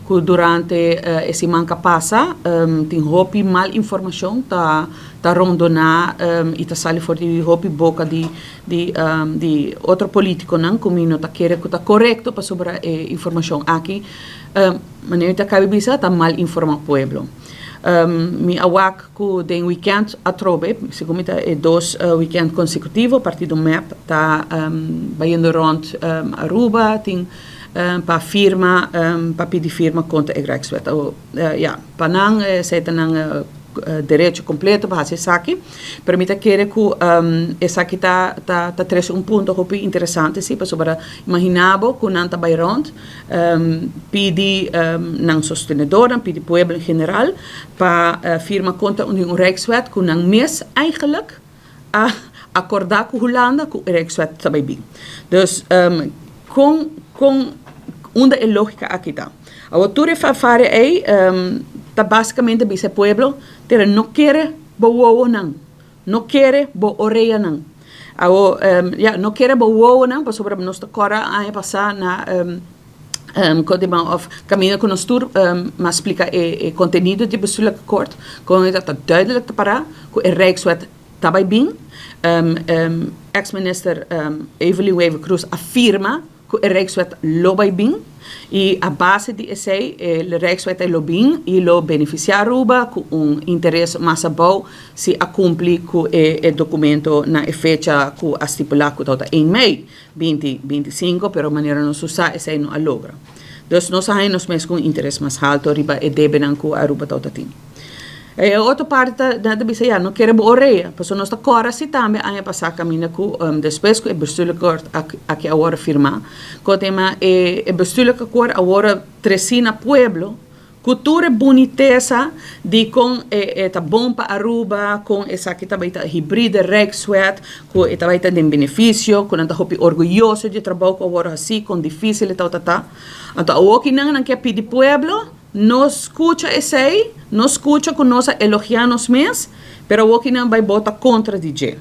Ku durante e siman ku a pasa, tin hopi mal informashon ta rondoná i ta sali for di hopi boka di otro polítikonan ku mi no ta kere ku ta korekto pasobra e informashon aki, manera mi ta kaba bisa, ta mal informá pueblo. Mi a wak ku den weekend atrobe, segun mi ta e dos weekend konsekutivo, partido MEP ta bayendo rònt Aruba, tin pa firma, pa pidi firma kontra e Rijkswet. Ja, pa nan esei ta nan derecho kompleto pa hasi esaki, pero mi ta kere ku esaki ta trese un punto hopi interesante si, pasobra imaginá bo ku nan ta bai rònt pidi nan sostenedornan, pidi pueblo en general pa firma kontra un Rijkswet ku nan mes eigenlijk a akordá ku Hulanda ku e Rijkswet ta bai bin. Dus kon unda e lógika aki ta? Awor tur e fanfare ei ta básikamente bisa e pueblo, pero no kere bo wowonan, no kere bo oreanan. Awor ja, no kere bo wowonan pasobra nos ta kòrda aña pasá na of kaminda ku nos tur m'a splika e kontenido di bestuurlijk akkoord, kon ta duidelijk ta pará ku e Rijkswet ta bai bin. Ex-minister Evelyn Wever-Croes a firma ku e Rijkswet lo bai bin i a base di esei e Rijkswet lo bin i lo benefisiá Aruba ku un interes mas abou si a kumpli ku e dokumento na e fecha ku a stipulá, ku tabata 1 mei 2025, pero manera nos sa, esei no a logra. Dus nos a haña nos mes ku interes mas haltu riba e debenan ku Aruba tabata tin. E otro parti ta bisa, ja, no kere bo orea, pasobra nos ta kòrda si tambe aña pasá kaminda ku despues ku e bestuurlijk akkoord aki a wòrdu firmá, ku tema e bestuurlijk akkoord a wòrdu tresí na pueblo ku tur e bunitesa di kon e ta bon pa Aruba, kon esaki tambe ta hybride Rijkswet, ku e tambe ta den benefisio, ku nan ta hopi orguyoso di e trabou ku a wòrdu hasí, kon difísil e tabata ta. Anto awor ki nan ke pidi pueblo, no skucha esei, no skucha ku nos a elogiá nos mes, pero awor ki nan bai bota kontra di dje.